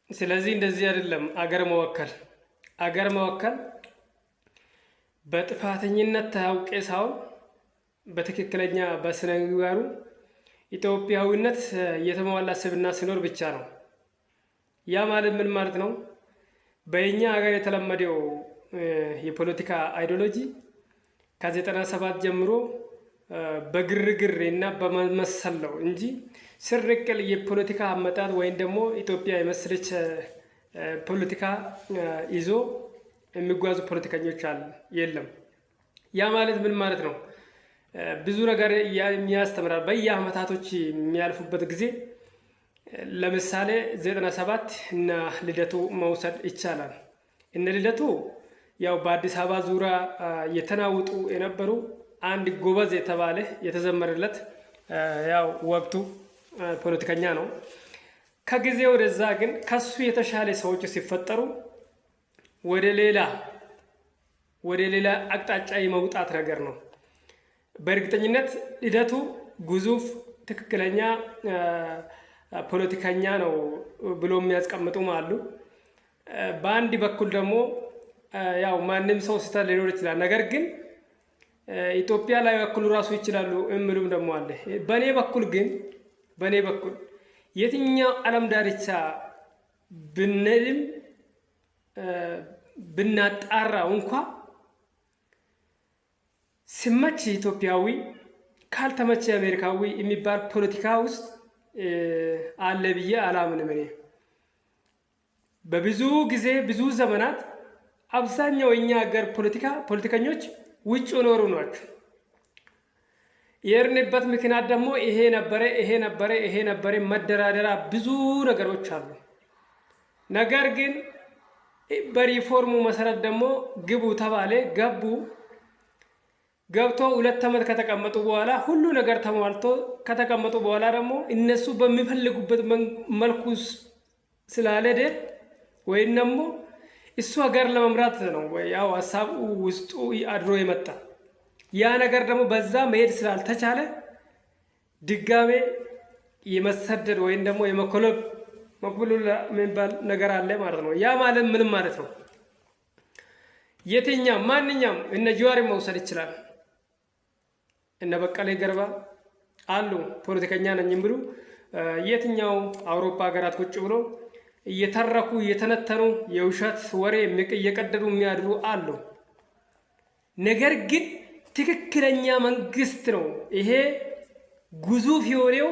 ስለዚህ እንደዚህ አይደለም አገር መወከል። አገር መወከል በጥፋተኝነት ታውቄ ሳይሆን በትክክለኛ በስነ ምግባሩ ኢትዮጵያዊነት የተሟላ ስብዕና ሲኖር ብቻ ነው። ያ ማለት ምን ማለት ነው? በእኛ ሀገር የተለመደው የፖለቲካ ideology ከ97 ጀምሮ በግርግር እና በመመሰል ነው እንጂ ስር ነቀል የፖለቲካ አመጣጥ ወይም ደግሞ ኢትዮጵያ የመሰለች ፖለቲካ ይዞ የሚጓዙ ፖለቲከኞች አሉ የለም። ያ ማለት ምን ማለት ነው? ብዙ ነገር ያስተምራል። በየአመታቶች የሚያልፉበት ጊዜ ለምሳሌ 97 እና ልደቱ መውሰድ ይቻላል። እነ ልደቱ ያው በአዲስ አበባ ዙሪያ የተናውጡ የነበሩ አንድ ጎበዝ የተባለ የተዘመረለት ያው ወቅቱ ፖለቲከኛ ነው። ከጊዜ ወደዛ ግን ከሱ የተሻለ ሰዎች ሲፈጠሩ ወደ ሌላ አቅጣጫ የመውጣት ነገር ነው። በእርግጠኝነት ልደቱ ግዙፍ ትክክለኛ ፖለቲከኛ ነው ብሎ የሚያስቀምጡም አሉ። በአንድ በኩል ደግሞ ያው ማንም ሰው ስህተት ሊኖር ይችላል። ነገር ግን ኢትዮጵያ ላይ በኩል ራሱ ይችላሉ የሚሉም ደግሞ አለ። በእኔ በኩል የትኛው ዓለም ዳርቻ ብንልም ብናጣራው እንኳ ሲመች ኢትዮጵያዊ ካልተመቸ አሜሪካዊ የሚባል ፖለቲካ ውስጥ አለ ብዬ አላምንም። እኔ በብዙ ጊዜ ብዙ ዘመናት አብዛኛው የኛ ሀገር ፖለቲከኞች ውጭ የኖሩ ናቸው። የሄድንበት ምክንያት ደግሞ ይሄ ነበረ፣ ይሄ ነበረ፣ ይሄ ነበረ፣ መደራደሪያ ብዙ ነገሮች አሉ። ነገር ግን በሪፎርሙ መሰረት ደግሞ ግቡ ተባለ፣ ገቡ። ገብቶ 2 ዓመት ከተቀመጡ በኋላ ሁሉ ነገር ተሟልቶ ከተቀመጡ በኋላ ደግሞ እነሱ በሚፈልጉበት መልኩ ስላልሄደ ወይም ደግሞ እሱ ሀገር ለመምራት ነው ያው ሀሳቡ ውስጡ አድሮ የመጣ፣ ያ ነገር ደግሞ በዛ መሄድ ስላልተቻለ ድጋሜ የመሰደድ ወይም ደግሞ የመኮብለል የሚባል ነገር አለ ማለት ነው። ያ ማለት ምንም ማለት ነው? የትኛው ማንኛውም እነ ጀዋር መውሰድ ይችላል። እነ በቀለ ገርባ አሉ፣ ፖለቲከኛ ነኝ ብሉ የትኛው አውሮፓ ሀገራት ቁጭ ብሎ እየተረኩ እየተነተኑ የውሸት ወሬ እየቀደዱ የሚያድሩ አሉ። ነገር ግን ትክክለኛ መንግስት ነው ይሄ ግዙፍ የሆነው።